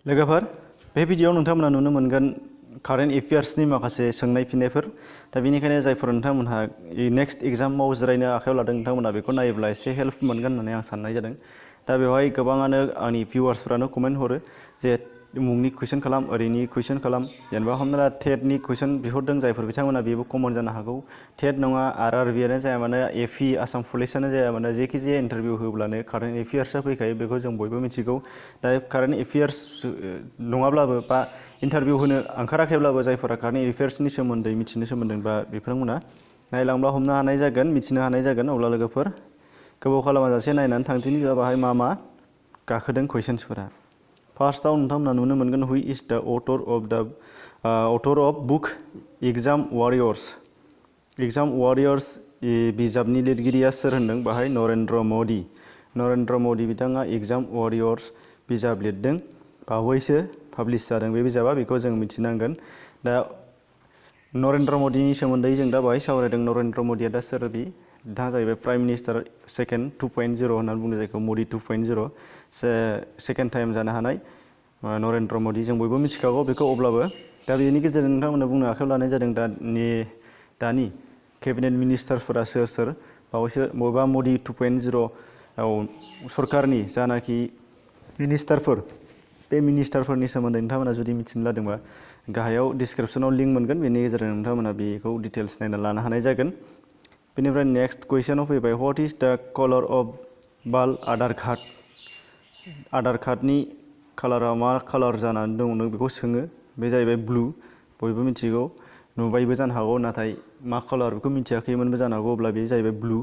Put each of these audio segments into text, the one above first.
लोगोफोर बे भिडियोआव नोंथांमोना नुनो मोनगोन कारेन्ट एफेयार्सनि माखासे सोंनाय फिननायफोर दा बेनिखायनो जायफोर नोंथांमोनहा नेक्स्ट एग्जामाव जिरायनो आखायाव लादों नोंथांमोना बेखौ नायोब्ला एसे हेल्प मोनगोन होननानै आं साननाय जादों दा बेवहाय गोबाङानो आंनि भिउवार्सफोरानो कमेन्ट हरो जे मुंनि कुइसन खालाम ओरैनि कुइसन खालाम जेनेबा हमना ला टेटनि कुइसन बिहरदों जायफोर बिथांमोना बेबो कमन जानो हागौ टेट नङा आरआरबिआनो जाया मानो एपि आसाम पुलिसानो जाया मानो जेखिजाया इन्टारभिउ होब्लानो कारेन्ट एफेयार्सआ फैखायो बेखौ जों बयबो मिथिगौ दा कारेन्ट एफेयार्स नङाब्लाबो बा इन्टारभिउ होनो ओंखाराखैब्लाबो जायफोरा कारेन्ट एफेयार्सनि सोमोन्दै मिथिनो सोमोन्दों बा बिथांमोना नायलांब्ला हमनो हानाय जागोन मिथिनो हानाय जागोन अब्ला लोगोफोर गोबाव खालामाजासे नायनानै थांदिनि बाहाय मा मा गाखोदों कुइसन्सफोरा फार्स्टआव नोंथांमोना नुनो मोनगोन who is the author of book exam warriors बिजाबनि लिरगिरिया सोर होनदों बाहाय नरेन्द्र मदि बिथाङा एग्जाम वारियर्स बिजाब लिरदों बावैसो पाब्लिश जादों बे बिजाबा बेखौ जों मिथिनांगोन दा नरेन्द्र मदिनि सोमोन्दै जों दा बाहाय सावरायदों नरेन्द्र मदिया दा सोर बिथाङा जाहैबाय प्राइम मिनिस्टार सेकेन्ड 2.0 होननानै बुंनाय जायखौ मदि 2.0 सेकेन्ड टाइम जानो हानाय नरेन्द्र मदि जों बयबो मिथिखागौ बेखौ अब्लाबो दा बेनि गेजेरजों नोंथांमोना बुंनो आखायाव लानाय जादों दानि केबिनेट मिनिस्टारफोरा सोर बावैसो बबेबा मदि 2.0 सरकारनि जानाखि मिनिस्टारफोर बे मिनिस्टारफोरनि सोमोन्दै नोंथांमोना जुदि मिथिनो लादोंबा गाहायाव डिसक्रिपसनाव लिंक मोनगोन बेनि गेजेरजों नोंथांमोना बेखौ डिटेल्स नायना लानो हानाय जागोन बेनिफ्राय नेक्स्ट कुइसनाव फैबाय व्हाट इज द कलर अफ बाल आधार कार्डनि कालारा मा कालार जानानै दङ बेखौ सोङो बे जाहैबाय ब्लु बयबो मिथिगौ नुबायबो जानो हागौ नाथाय मा कालार बेखौ मिथियाखैमोनबो जानो हागौ अब्ला बे जाहैबाय ब्लु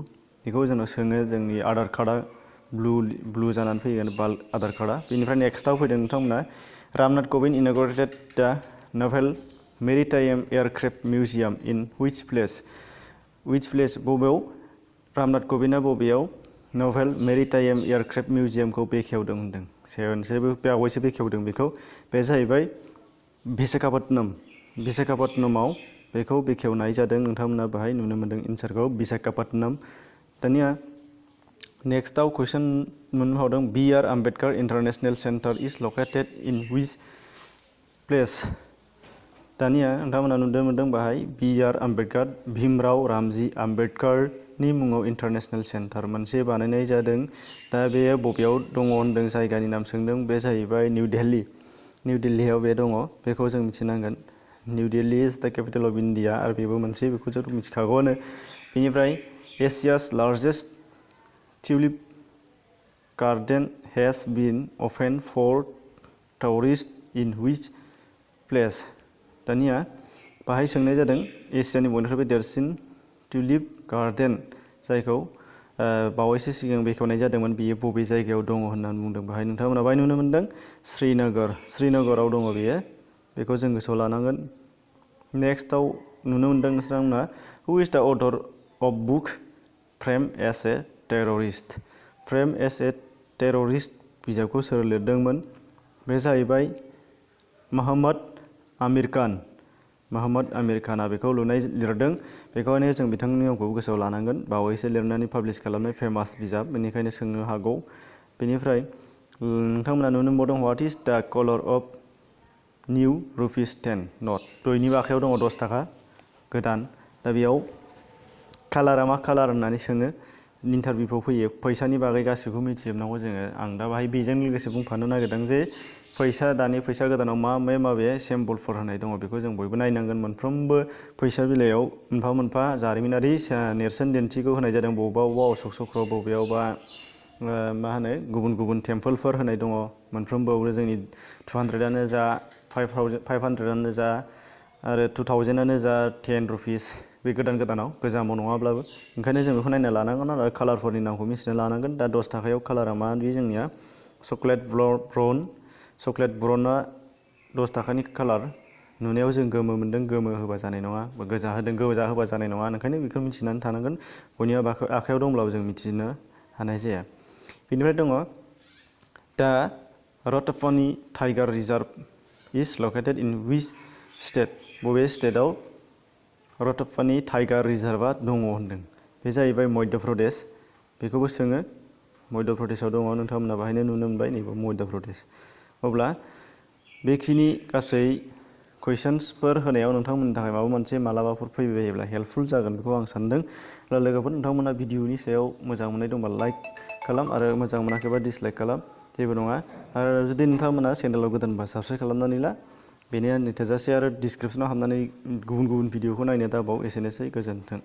बेखौ जोंनाव सोङो जोंनि आधार कार्डआ ब्लु जानानै फैगोन बाल आधार कार्डआ बेनिफ्राय नेक्स्टआव फैदों नोंथांमोना Ramnath Kovind inaugurated the naval maritime aircraft museum in which place बबेयाव रामनाथ कविन्दआ बबेयाव नभेल मेरिटाइम एयारक्राफ्ट म्यूजियमखौ बेखेवदों होनदों बावैसो बेखेवदों बेखौ बे जाहैबाय विशाखापत्तनमाव बेखौ बेखेवनाय जादों नोंथांमोना बाहाय नुनो मोनदों एन्सारखौ विशाखापत्तनम दानिया नेक्स्टआव कुइसन मोननो हादों B R. Ambedkar international centre is located in which place दानिया नोंथांमोना नुनो मोनदों बाहाय बि.आर. आम्बेडकार भीमराव रामजी आम्बेडकारनि मुङाव इन्टारनेशनेल सेन्टार मोनसे बानायनाय जादों दा बेयो बबेयाव दङ होनदों जायगानि नाम सोंदों बे जाहैबाय निउ दिल्लीयाव बे दङ बेखौ जों मिथिनांगोन निउ दिल्ली इज द केपिटेल अफ इन्डिया आरो बेबो मोनसे बेखौ जों मिथिखागौआनो बेनिफ्राय Asia's largest tulip garden has been open for tourist in which place दानिया बाहाय सोंनाय जादों एसियानि बयनिख्रुइबो देरसिन टिउलिप गार्डेन जायखौ बावैसो सिगां बेखेवनाय जादोंमोन बियो बबे जायगायाव दङ होननानै बुंदों बाहाय नोंथांमोना बाहाय नुनो मोनदों श्रीनगराव दङ बेयो बेखौ जों गोसोआव लानांगोन नेक्स्टआव नुनो मोनदों नोंथांमोना who is the author of book frame as a terrorist बिजाबखौ सोर लिरदोंमोन बे जाहैबाय महम्मद आमिर खाना बेखौ लिरदों बेखायनो जों बिथांनि मुंखौ गोसोआव लानांगोन बावैसो लिरनानै पाब्लिश खालामनाय फेमास बिजाब बेनिखायनो सोंनो हागौ बेनिफ्राय नोंथांमोना नुनो मोनबावदों व्हाट इज द कलर अफ निउ रुपिस 10 नट बयनिबो आखायाव दङ 10 थाखा गोदान दा बेयाव कालारा मा कालार होननानै सोङो इन्टारभिउफ्राव फैयो फैसानि बागै गासिबो मिथिजोबनांगौ जोङो आं दा बाहाय बेजों लोगोसे बुंफानो नागिरदों जे दानि फैसा गोदानाव माबे सिम्बलफोर होनाय दङ बेखौ जों बयबो नायनांगोन मोनफ्रोमबो फैसा बिलाइयाव मोनफा मोनफा जारिमिनारि नेरसोन दिन्थिखौ होनाय जादों बबेबा अशक चक्र बबेयावबा गुबुन टेम्पोलफोर होनाय दङ मोनफ्रोमबो जोंनि 200आनो जा 500आनो जा आरो 2000आनो जा 10 रुपिस बे गोदानाव गोजामाव नङाब्लाबो ओंखायनो जों बेखौ नायना लानांगोन आरो कालारफोरनि नामखौ मिथिना लानांगोन दा 10 थाखायाव कालारा मा बे जोंनिया चक्लेट ब्राउनआ 10 थाखानि कालार नुनायाव जों गोमो मोनदों गोमो होबा जानाय नङा गोजा होबा जानाय नङा ओंखायनो बेखौ मिथिनानै थानांगोन बयनिबो आखायाव दंब्लाबो जों मिथिनो हानाय जाया बेनिफ्राय दङ दा Ratapani tiger reserve is located in which state बबे स्टेटआव रतपानि टाइगार रिजार्भआ दङ होनदों बे जाहैबाय मध्य प्रदेश बेखौबो सोङो मध्य प्रदेशआव दङ नोंथांमोना बाहायनो नुनो मोनबाय नैबे मध्य प्रदेश अब्ला बेखिनि गासै कुइसन्सफोर होनायाव नोंथांमोननि थाखाय माबा मोनसे मालाबाफोर फैबायोब्ला हेल्पफुल जागोन बेखौ आं सानदों। लोगोफोर नोंथांमोना भिडिअनि सायाव मोजां मोननाय दंबा लाइक खालाम आरो मोजां मोनाखैबा डिसलाइक खालाम, जेबो नङा। आरो जुदि नोंथांमोना चेनेलाव गोदानबा साबस्क्राइब खालामनानै ला, बेनो आंनि थोजासे। आरो डिसक्रिपसनाव हाबनानै गुबुन गुबुन भिडिअखौ नायनो दाबाव। एसेनोसै, गोजोन्थों।